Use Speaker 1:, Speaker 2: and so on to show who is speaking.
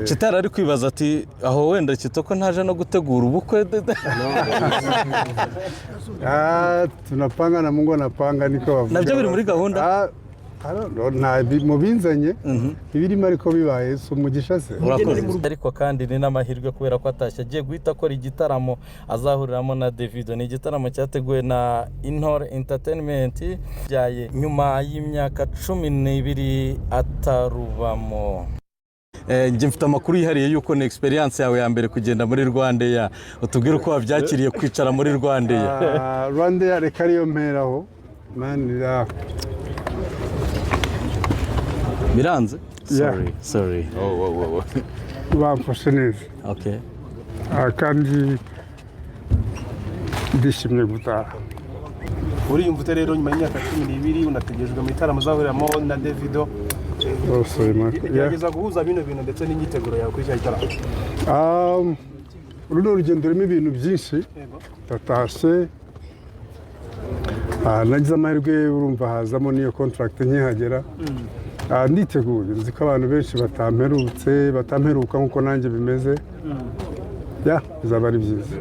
Speaker 1: Chita ari kwibaza ati aho wenda Kitoko ntaje no gutegura ubukwe.
Speaker 2: Ah, tunapanga na Mungu anapanga, niko bavuga.
Speaker 1: Nabyo biri muri gahunda?
Speaker 2: Ah, I don't know, nta mu binzanye ibirimo, ariko bibaye si umugisha se?
Speaker 1: Urakoze. Ariko kandi ni n'amahirwe kubera ko atashye agiye guhita akora igitaramo azahuriramo na Davido. Ni igitaramo cyateguwe na Intore Entertainment, byaye nyuma y'imyaka 12 atarubamo. Njye mfite amakuru yihariye y'uko ni experience yawe ya mbere kugenda muri RwandAir. Utubwire uko wabyakiriye kwicara muri RwandAir.
Speaker 2: Ah, Rwanda, reka ariyo mperaho, man, yeah.
Speaker 1: Biranze.
Speaker 2: Yeah.
Speaker 1: Sorry, sorry.
Speaker 3: Oh, whoa.
Speaker 2: Bamfashe neza. Ah, kandi ndishimye gutaha.
Speaker 4: Uriyumva ute rero nyuma y'imyaka 12 unategerejwe mu gitaramo uzahuriramo na Davido?
Speaker 2: Oh, sorry, man. Yeah.
Speaker 4: Gerageza guhuza bino bintu ndetse n'imyiteguro yawe kuri icyo gitaramo.
Speaker 2: Uru ni urugendo rurimo ibintu byinshi. Tatashye. Ah, nagize amahirwe, urumva hazamo n'iyo contract nkihagera. Ah, nditeguye, nzi ko abantu benshi batamperutse, batamperuka nk'uko nanjye bimeze. Ya, bizaba ari byiza.